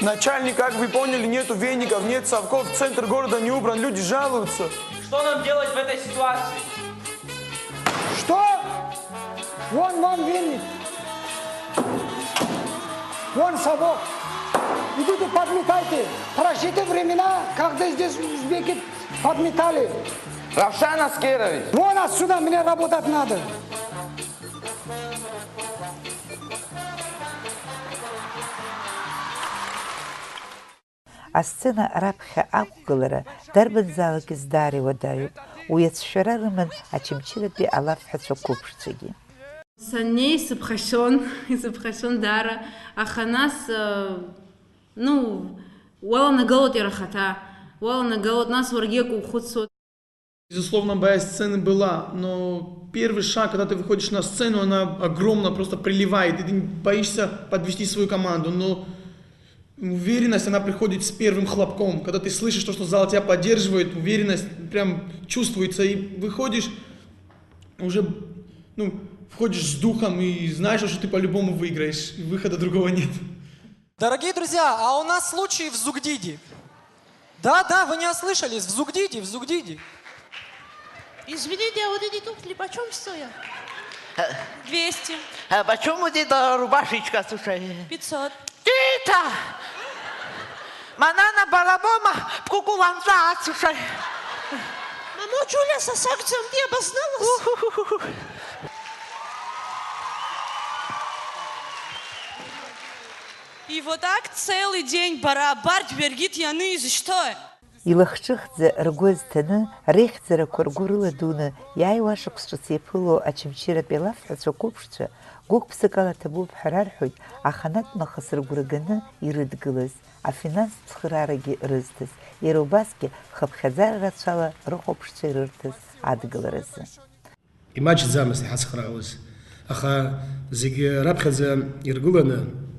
Начальник, как вы поняли, нету веников, нет совков, центр города не убран, люди жалуются. Что нам делать в этой ситуации? Что? Вон вам веник. Вон совок. Идите подметайте. Прошли те времена, когда здесь узбеки подметали. Равшан Аскерович! Вон отсюда, мне работать надо. Асцена раԥхьа ақәгылара дарбанзаалак изы даара иуадаҩуп. Уи ацәшәара рыман Очамчыратәи алафҳәацәа қәыԥшцәагьы. Саннеи, исыԥхашьон, исыԥхашьон даара, аха нас, э, ну, уаланагалоит иара ахаҭа, уаланагалоит, нас уаргьы акы ухәыцуа. Безусловно, боязнь сцены была, но первый шаг, когда ты выходишь на сцену, она огромно просто приливает, и ты боишься подвести свою команду, но уверенность, она приходит с первым хлопком, когда ты слышишь то, что зал тебя поддерживает, уверенность прям чувствуется, и выходишь, уже, ну, входишь с духом и знаешь, что ты по-любому выиграешь, и выхода другого нет. Дорогие друзья, а у нас случай в Зугдиде. Да, да, вы не ослышались, в Зугдиде, в Зугдиде. Извините, а вот эти туфли почем стоят? Э. Двести. А почем вот эта рубашечка, слушай? Пятьсот. Тита! Манана барабома, пкукуланца, слушай. Мамо, Джулия, сосак, ты обозналась? Уху-ху-ху-ху. И вот так целый день барабар дверьгит яны изышьҭои. Илахҿыхӡа ргәы азҭаны, реихьӡарақәа ргәы рыладуны иааиуа ашықәс ҿыц иаԥыло Очамчыратәи алафҳәацәа қәыԥшцәа гәык-ԥсыкала ҭабуп ҳәа рарҳәоит аханатә нахыс рыгәра ганы ирыдгылаз, афинанстә цхыраарагьы рызҭаз, иара убасгьы хыԥхьаӡара рацәала рыхәаԥшцәа ирырҭаз адгыларазы. Имаҷӡамызт иҳацхраауаз, аха зегьы раԥхьаӡа иргыланы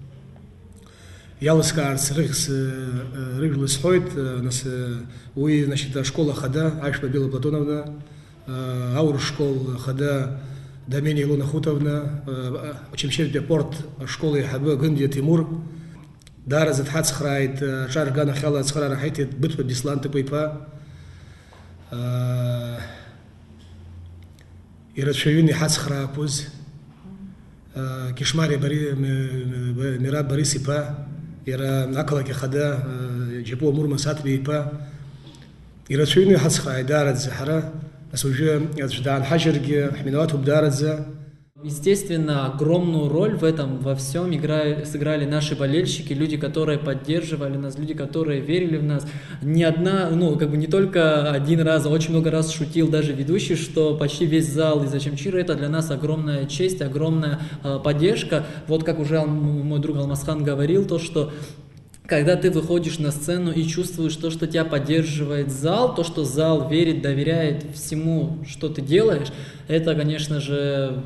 иалыскаарц рыхьӡ, э, рыжәла сҳәоит, э, нас, э, уи, значит, ашкол ахада Аҩшба Бела Платоновна, э, аурыс школ ахада Домениа Илона Хутовна, э, Очамчыратәи апорт ашкол аиҳабы Гындиа Тимур, даараӡа дҳацхрааит, э, аҿар рганахьала ацхыраара ҳаиҭеит Быҭәба Беслан Тыкәа-иԥа. Э, Ирацәаҩын иҳацхраақәоз, э, Кишмариа Бори-, М-, М-, Мираб Борис-иԥа, иара ақалақь ахада, э, Џьапуа Мурма Саҭбеи-иԥа, ирацәаҩны иҳацхрааит даараӡа ҳара, нас уажәы аӡә даанҳажьыргьы ҳминауаҭуп даараӡа. Естественно, огромную роль в этом во всём играли, сыграли наши болельщики, люди, которые поддерживали нас, люди, которые верили в нас. Ни одна, ну, как бы не только один раз, а очень много раз шутил даже ведущий, что почти весь зал из Очамчира — это для нас огромная честь, огромная, э, поддержка. Вот как уже Ал-, м-, мой друг Алмасхан говорил, то, что когда ты выходишь на сцену и чувствуешь то, что тебя поддерживает зал, то, что зал верит, доверяет всему, что ты делаешь, это, конечно же,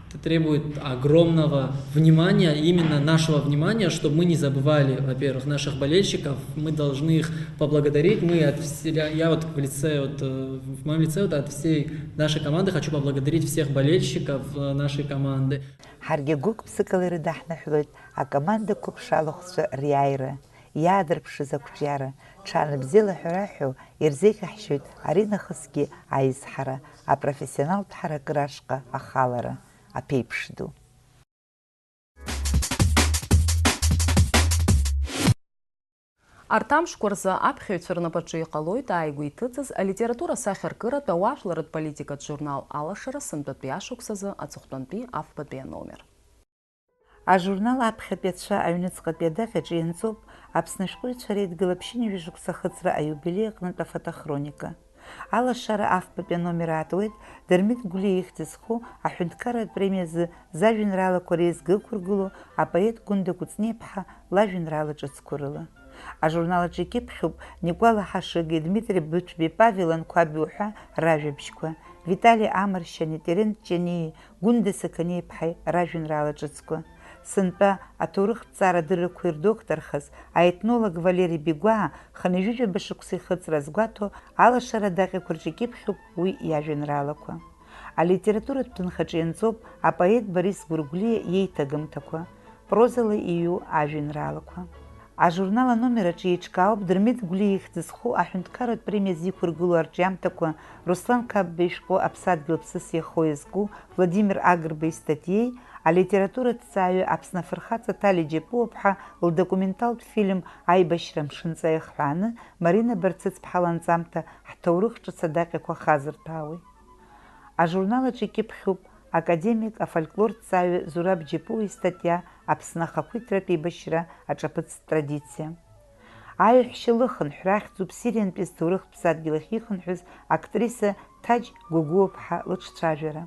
это требует огромного внимания, именно нашего внимания, чтобы мы не забывали, во-первых, наших болельщиков. Мы должны их поблагодарить. Мы от вс-, я, я вот в лице, вот, э, в моём лице вот от всей нашей команды хочу поблагодарить всех болельщиков, э, нашей команды. Ҳаргьы гәык-ԥсыкала ирыдаҳныҳәалоит акомандақәа ԥшалахәцәа риааира, иаадырԥшыз ақәҿиара, ҽаанбзиала ҳәа раҳәо, ирзеиӷьаҳшьоит аринахысгьы аизҳара, апрофессионалтә ҳаракыра ашҟа ахалара, аԥеиԥш ду. Арҭ амшқәа рзы аԥхьаҩцәа рнапаҿы иҟалоит ааигәа иҭыҵыз алитература асахьаркыратә, ауаажәларратә политикатә журнал Алашара сынтәатәи ашықәсазы аҵыхәтәантәи афбатәи аномер. Ажурнал аԥхьатәи ацәа аҩныҵҟатәи адаҟьаҿы ианҵоуп Аԥсны ашәҟәыҩҩцәа реидгыла ԥшьынҩажәа шықәса ахыҵра аиубилеи аҟнытә афотохроника. Алашара афбатәи аномер аатуеит Дырмит Гәлиа ихьӡ зху аҳәынҭқарратә премиа азы зажәеинраалақәа реизга ықәыргылоу апоет Гәында Кәыҵниаԥҳа лажәеинраала ҿыцқәа рыла. Ажурнал аҿы икьыԥхьуп Никәала Ҳашыгеи, Дмитри Быҭәбеи, Павел Анқәаби уҳәа ражәабжьқәа, Витали Амаршьани, Терент Ҷаниеи, Гәында Сақаниаԥҳаи ражәеинраала ҿыцқәа. Сынтәа аҭоурыхҭҵаара адыррақәа ирдокторхаз аетнолог Валери Бигәаа хынҩажәижәаба шықәса ихыҵра азгәаҭо, алашара адаҟьақәа рҿы икьыԥхьуп уи иажәеинраалақәа. Алитературатә ҭынхаҿы ианҵоуп апоет Борис Гәыргәлиа иеиҭагамҭақәа, прозала иҩу ажәеинраалақәа. Ажурнал аномер аҿы еиҿкаауп Дырмит Гәлиа ихьӡ зху аҳәынҭқарратә премиа зиқәыргылоу арҿиамҭақәа, Руслан Қапба ишәҟәы Аԥсадгьыл аԥсыс иахо иазку, Владимир Агрба истатиеи, алитератураҭҵааҩы, Аԥсны афырхаҵа Ҭали Џьапуаԥҳа лдокументалтә фильм Аибашьра амшынҵа иахҳәааны, Марина Барцыцԥҳа ланҵамҭа Ҳҭоурых ҿыц адаҟьақәа хазырҭәаауеи. Ажурнал аҿы икьыԥхьуп академик, афольклорҭҵааҩы Зураб Џьапуа истатиа Аԥсны ахақәиҭратә еибашьра аҿаԥыцтә традициа. Аиҳәшьа лыхынҳә рахьӡуп Сириантәи зҭоурыхтә ԥсадгьыл ахь ихынҳәыз актриса Ҭаџь Гәыгәуаԥҳа лыҿцәажәара.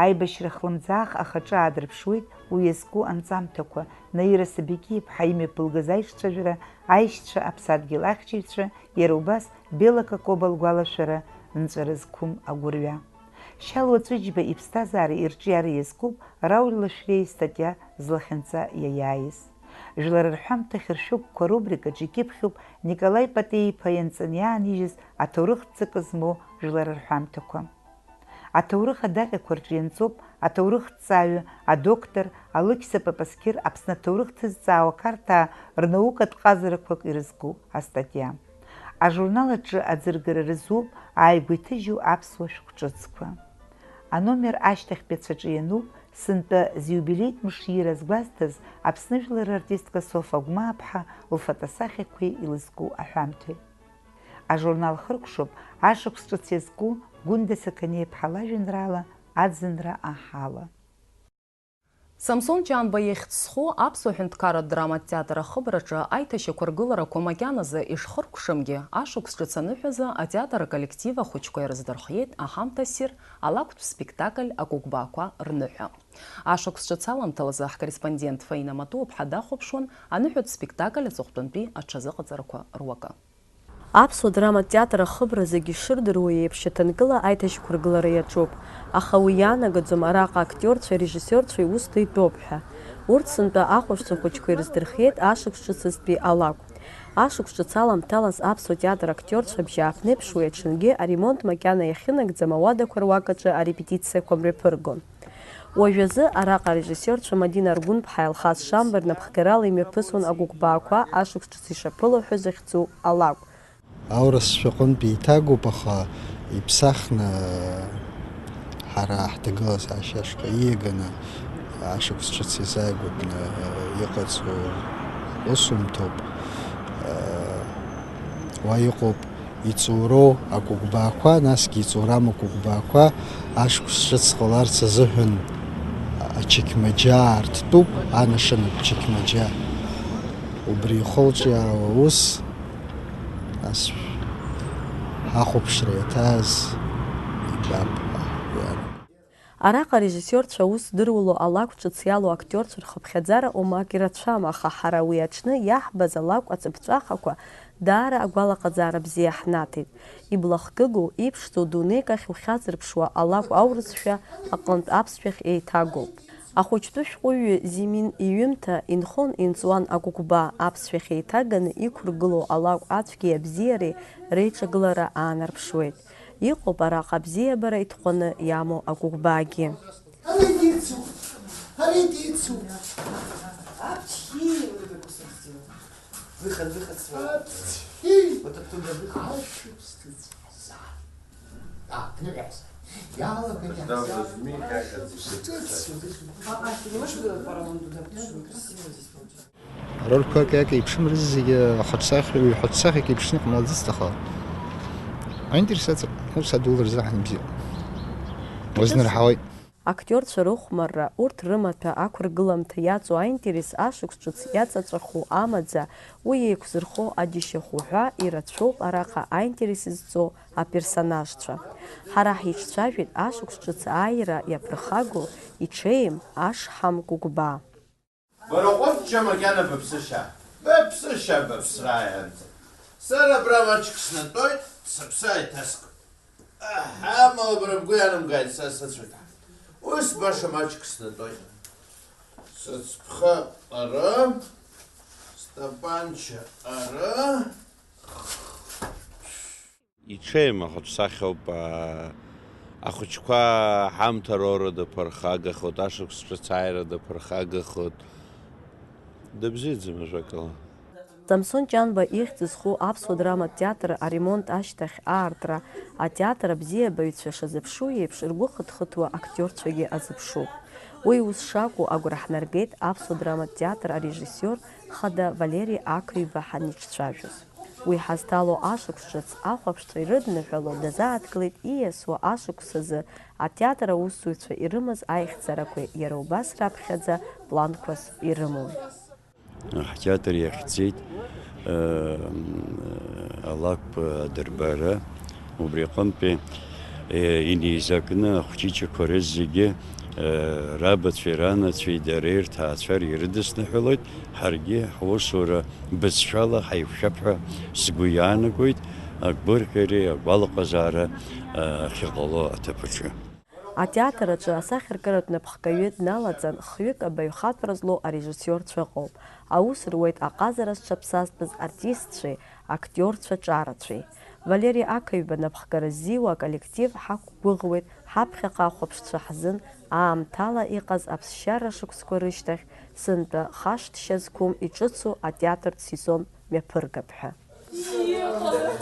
Аибашьра хлымӡаах ахаҿы аадырԥшуеит уи иазку анҵамҭақәа, Наира Сабиқьиаԥҳа имҩаԥылгаз аиҿцәажәара, аишьцәа, аԥсадгьыл ахьчаҩцәа, иара убас Бела Кокоба лгәалашәара, нҵәара зқәым агәырҩа. Шьалуа Ҵәыџьба иԥсҭазаареи ирҿиареи иазкуп Рауль Лашәриа истатиа Злахьынҵа иаиааиз. Жәлар рҳәамҭахь ршәыгқәа рубрикаҿы икьыԥхьуп Николаи Патеи-иԥа ианҵаны иаанижьыз аҭоурыхтә ҵакы змоу жәлар рҳәамҭақәа. Аҭоурых адаҟьақәа рҿы ианҵоуп аҭоурыхҭҵааҩы, адоктор Алықьса Папасқьыр Аԥсны аҭоурых ҭызҵаауа Қарҭаа рнаукатә ҟазарақәак ирызку астатиа. Ажурнал аҿы аӡыргара рызуп ааигәа иҭыжьу аԥсуа шәҟә ҿыцқәа. Аномер ашьҭахьтәи ацәаҿы иануп сынтәа зиубилеитә мшы иира згәазҭаз Аԥсны жәлар рартистка Софа Агәмааԥҳа лфотосахьақәеи илызку аҳәамҭеи. Ажурнал хыркәшоуп ашықәс ҿыц иазку Гәында Сақаниаԥҳа лажәеинраала Аӡынра аҳ ала. Самсон Ҷанба ихьӡ зху аԥсуа ҳәынҭқарратә драматә театр ахыбраҿы аиҭашьақәыргыларақәа макьаназы ишхыркәшамгьы, ашықәс ҿыц аныҳәазы атеатр аколлектив ахәыҷқәа ирыздырхиеит аҳамҭа ссир алакәтә спектакль Агәыгәбаақәа рныҳәа. Ашықәс ҿыц аламҭалазы ҳкорреспондент Фаина Матуаԥҳа дахәаԥшуан аныҳәатә спектакль аҵыхәтәантәи аҽазыҟаҵарақәа руакы. Аԥсуа драматә театр ахыбра зегьы ишырдыруа еиԥш, шьаҭанкыла аиҭашьақәыргылара иаҿуп, аха уи иаанагаӡом араҟа актиорцәеи арежиссиорцәеи усда итәоуп ҳәа. Урҭ сынтәа ахәаԥшцәа хәыҷқәа ирыздырхиеит ашықәс ҿыцызтәи алакә. Ашықәс ҿыц аламҭалаз аԥсуа театр актиорцәа абжьааԥнеиԥш уи аҽынгьы аремонт макьана иахьынагӡам ауадақәа руак аҿы арепетициақәа мҩаԥыргон. Уажәазы араҟа арежиссиорцәа Мадина Аргәынԥҳаи Алхас Шамба рнапхгарала имҩаԥысуан Агәыгәбаақәа ашықәс ҿыц ишаԥыло ҳәа захьӡу алакә. Аурысшәа аҟынтә еиҭагоуп, аха иԥсахны ҳара ҳҭагылазаашьа ашҟа ииаганы ашықәс ҿыц иазааигәатәны иҟаҵоу усумҭоуп. Уа иҟоуп иҵоуроу агәыгәбаақәа, насгьы иҵоурам агәыгәбаақәа ашықәс ҿыц ҟаларц азыҳәан ачықьмаџьа аарттәуп, анашанатә чықьмаџьа. Убри ихылҿиаауа аус, нас, ҳахәаԥшра иаҭааз ибап, ҳәа иарбан. Араҟа арежиссиорцәа аус здыруало алакә ҿыц иалоу актиорцәа рхыԥхьаӡара оумак ирацәам, аха ҳара уи аҽны иаҳбаз алакә аҵыԥҵәахақәа даара агәалаҟазаара бзиа ҳнаҭеит. Иблахкыгоу, иԥшӡоу дунеик ахь ухьазырԥшуа алакә аурысшәа аҟынтә аԥсшәахь еиҭагоуп. Ахәыҷтәы шәҟәыҩҩы Зимин иҩымҭа инхон-инҵуан агәыгәбаа аԥсшәахь еиҭаганы иқәыргылоу алакә ацәгьеи абзиареи реиҿагылара аанарԥшуеит. Иҟоуп араҟа абзиабара итҟәаны иамоу агәыгәбаагьы. Ара идицу! Ара идицу! Апчхи! Вот это кусок сделал. Выход, выход свой. Апчхи! Вот оттуда выход. Апчхи! А, кнывец. Яла кнывец. Там же змейка, оказывается. Папа, ты не можешь, э, поролон туда, потому что некрасиво здесь получается. Арольқәак иак еиԥшым рызегьы ахаҿсахьа, ҩ-хаҿсахьак еиԥшны иҟамлаӡацт, аха аинтерес аҵа-, ус адулар заҳан бзиа. Узнарҳауеит. Актиорцәа рыхәмарра, урҭ рымаҭәа ақәыргыламҭа иаҵоу аинтерес ашықәс ҿыц иаҵаҵәаху амаӡа, уи еиқәзырхо аџьашьахәы ҳәа ирацәоуп араҟа аинтерес зҵоу аперсонажцәа. Ҳара ҳиҿцәажәеит ашықәс ҿыц ааира иаԥырхагоу иҽеим ашҳам Гәыгәбаа. Бара ҟәыбҷа макьана быԥсышьа, быԥсышьа быԥсра ианӡа. Сара абра маҷк снатәоит, сыԥсы ааиҭаскып. Аҳ, амала бара бгәы ианамгааит, са сыцәаҭа. Ус баша маҷк снатәоит. Сыцԥха ара, стапанча ара. Иҽеим ахаҿсахьоуп, аа, ахәыҷқәа ҳамҭа роура даԥырхагахоит, ашықәс ҿыц ааира даԥырхагахоит. Дыбзиаӡам, ажәакала. Самсон Ҷанба ихьӡ зху аԥсуа драматә театр аремонт ашьҭахь аартра, атеатр абзиабаҩцәа шазыԥшу еиԥш, ргәы хыҭхыҭуа актиорцәагьы азыԥшуп. Уи ус шакәу агәра ҳнаргеит аԥсуа драматә театр арежиссиор хада Валери Ақыҩба ҳаниҿцәажәоз. Уи ҳазҭало ашықәс ҿыц ахәаԥшцәа ирыдныҳәало дазааҭгылеит ииасуа ашықәс азы атеатр аусзуҩцәа ирымаз аихьӡарақәеи иара убас раԥхьаӡа планқәас ирымоуи. Ҳтеатр иахьӡеит, э, алакә адырбара, убри аҟынтәи, э, инеизакны ахәҷыҷақәа рызегьы, э, рабацәеи ранацәеи дара ирҭаацәа ирыдысныҳәалоит, ҳаргьы ҳусура бызшәала ҳаиқәшәап ҳәа сгәы иаанагоит, агәырӷьареи агәалаҟазаара, э, ахьыҟало аҭыԥ аҿы. Атеатр аҿы асахьаркыратә напхгаҩы дналаҵан, хҩык абаҩхатәра злоу арежиссиорцәа ыҟоуп. Аус руеит аҟазара зҽаԥсазтәыз артистцәеи актиорцәа ҿарацәеи. Валери Ақаҩба напхгара ззиуа аколлектив ҳақәгәыӷуеит ҳаԥхьаҟа ахәаԥшцәа ҳзын аамҭала иҟаз аԥсшьара шықәсқәа рышьҭахь сынтәа хашҭшьа зқәым иҿыцу атеатртә сезон мҩаԥыргап ҳәа. Иҟалеи,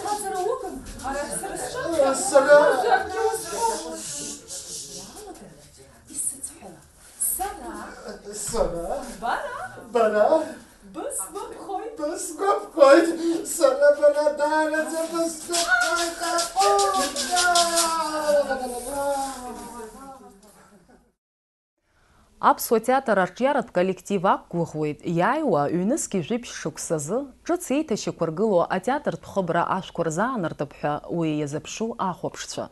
хаҵара угым, арахь сара сҿы. Сара. Уажәы акгьы узҳәом. Исыцҳәала. Сара. Сара. Бара. Бара. Бысгәаԥхоит. Бысгәаԥхоит. Сара бара даараӡа бысгәаԥхоит. Аҟәа! Аԥсуа театр арҿиаратә коллектив ақәгәыӷуеит, иааиуа ҩнызқьи жәиԥшь шықәсазы, ҿыц еиҭашьақәыргылоу атеатртә хыбра ашәқәа рзаанартып ҳәа уи иазыԥшу ахәаԥшцәа.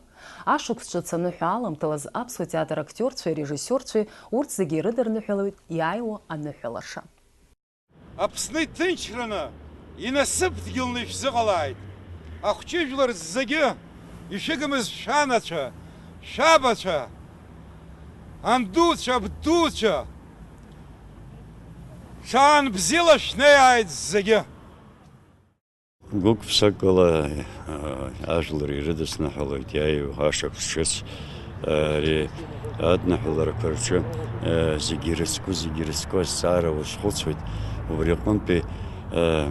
Ашықәс ҿыц аныҳәа аламҭалаз аԥсуа театр актиорцәеи арежиссиорцәеи урҭ зегьы ирыдырныҳәалоит иааиуа аныҳәа лаша. Аԥсны иҭынчраны, инасыԥ дгьылны ишәзыҟалааит. Ахәҷыжәлар зегьы, ишәыгымыз шәанацәа, шәабацәа, андуцәа, абдуцәа, ҽаан бзиала шәнеиааит зегьы. Гәык-ԥсыкала, а, ажәлар ирыдысныҳәалоит иааиуа ашықәс ҿыц. Ари адныҳәаларақәа рҿы, а, зегьы ирыцку, зегьы ирыцку азҵаара уазхәыцуеит. Убри аҟынтәи, а,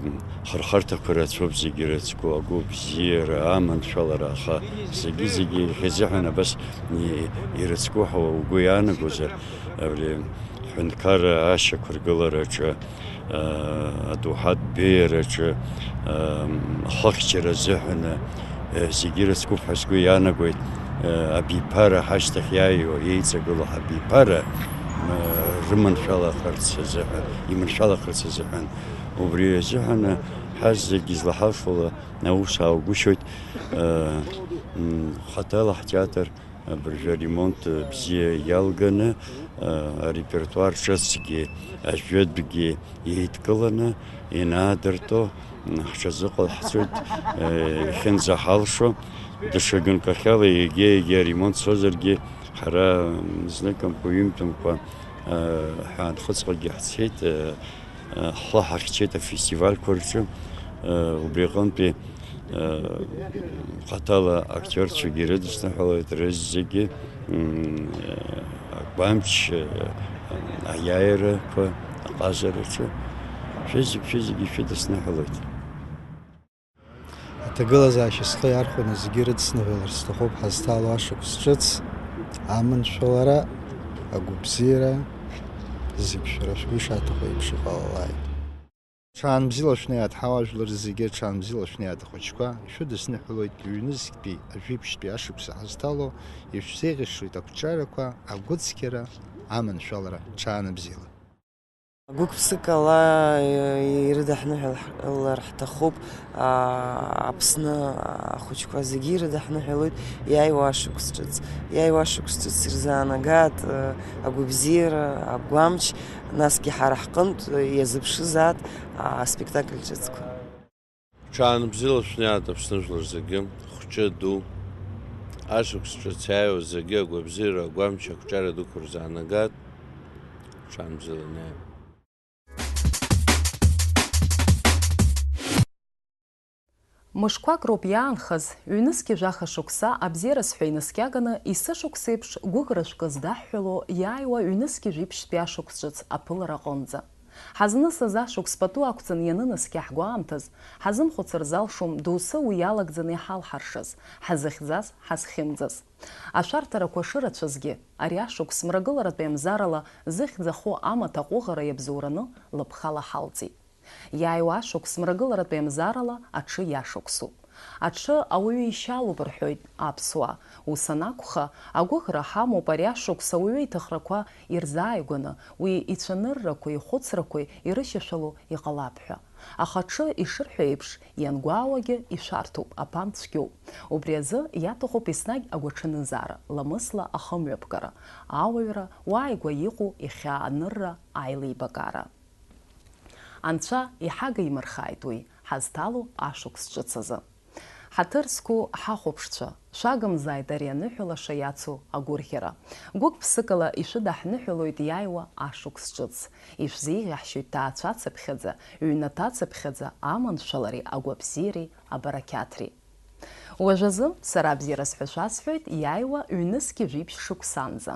хырхарҭақәа рацәоуп зегьы ирыцку, агәы бзиара, аманшәалара, аха зегьы-зегьы иахьазыҳәан абас и-, ирыцку ҳәа угәы иаанагозар, абри ҳҳәынҭқарра ашьақәыргылараҿы, аа, адоуҳатә беиараҿы, аа, ахыхьчара азыҳәан, аа, зегьы ирыцкуп ҳәа сгәы иаанагоит, аа, абиԥара ҳашьҭахь иааиуа, еиҵагылоу ҳабиԥара, аа, рыманшәалахарц азыҳәан, иманшәалахарц азыҳәан. Убри азыҳәан ҳазегьы злаҳалшола аус ааугәышьоит, аа, м, хаҭала ҳтеатр Абыржәы аремонт бзиа иалганы, а, арепертуар ҿыцгьы, ажәытәгьы еидкыланы инаадыртәо, м, ҳҽазыҟаҳҵоит, а, иахьынӡаҳалшо. Даҽа ганкахьала егьа-егьа аремонт цозаргьы, ҳара, м, зныкымкәа, ҩынтәымкәа, а, ҳәа анхыҵҟагьы ҳцеит, а, ҳхы ҳахьчеит афестивальқәа рҿы, убри аҟынтәи, хаҭала актиорцәагьы ирыдысныҳәалоит, рызегьы, агәамч, аиааирақәа, аҟазараҿы, шәызегь, шәызегьы ишәыдысныҳәалоит. Аҭагылазаашьа схы иархәаны зегьы ирыдсныҳәалар сҭахуп ҳазҭало ашықәс ҿыц, аманшәалара, агәыбзиара, зегь шәара шәгәы ишаҭаху еиԥш иҟалалааит. Ҽаанбзиала шәнеиааит ҳауаажәлар зегьы, ҽаанбзиала шәнеиааит ахәыҷқәа, ишәыдысныҳәалоит ҩнызқьтәи ажәибжьтәи ашықәса ҳазҭало, ишәзеиӷьасшьоит ақәҿиарақәа, агәыцқьара, аманшәалара, ҽаанбзиала. Гәык-ԥсыкала ирыдаҳныҳәалар ҳҭахуп, аа, Аԥсны ахәыҷқәа зегьы ирыдаҳныҳәалоит иааиуа ашықәс ҿыц. Иааиуа ашықәс ҿыц ирзаанагааит, э, агәабзиара, агәамч, насгьы ҳара ҳҟынтә иазыԥшызааит аспектакль ҿыцқәа. Ҽаанбзиала шәнеиааит Аԥсны жәлар зегьы, хәҷы, ду, ашықәс ҿыц иааиуа зегьы агәабзиара, агәамч, ақәҿиара дуқәа рзаанагааит. Ҽаанбзиала инеи. Мышқәак роуп иаанхаз, ҩнызқьи жәаха шықәса абзиараз ҳәа инаскьаганы, есышықәсеиԥш гәыӷра шәкы здаҳҳәало иааиуа ҩнызқьи жәиԥшьтәи ашықәс ҿыц аԥылара аҟынӡа. Ҳазнысыз ашықәс пату ақәҵаны ианынаскьа ҳгәаамҭаз, ҳазымхәыцыр залшом доусы уи иалагӡаны иҳалҳаршаз, ҳазыхьӡаз, ҳазхьымӡаз. Ашәарҭарақәа шырацәазгьы, ари ашықәс мрагыларатә еимзарала зыхьӡ аху амаҭ аҟәыӷара иабзоураны лыԥхала ҳалҵит. Иааиуа ашықәс мрагыларатә еимзарала аҽы иашықәсуп. Аҽы ауаҩы ишьалуп рҳәоит аԥсуаа. Ус анакәха, агәыӷра ҳамоуп ари ашықәс ауаҩы иҭахрақәа ирзааигәаны, уи ицәаныррақәеи ихәыцрақәеи ирышьашәало иҟалап ҳәа. Аха аҽы ишырҳәо еиԥш, иангәаауагьы ишәарҭоуп, аԥан цәгьоуп. Убри азы иаҭахуп еснагь агәаҽанызаара, ламысла ахымҩаԥгара, ауаҩра, уааигәа иҟоу ихьаа анырра, аилибакаара. Анцәа иҳагимырхааит уи, ҳазҭало ашықәс ҿыц азы. Ҳаҭыр зқәу ҳахәаԥшцәа, шәагымзааит ари аныҳәа лаша иацу агәырӷьара. Гәык-ԥсыкала ишәыдаҳныҳәалоит иааиуа ашықәс ҿыц. Ишәзеиӷьаҳшьоит ҭаацәацыԥхьаӡа, ҩнаҭацыԥхьаӡа аманшәалареи агәабзиареи абарақьаҭреи. Уажәазы, сара абзиараз ҳәа шәасҳәоит, иааиуа ҩнызқьи жәиԥшь шықәсанӡа.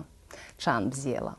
Ҽаанбзиала!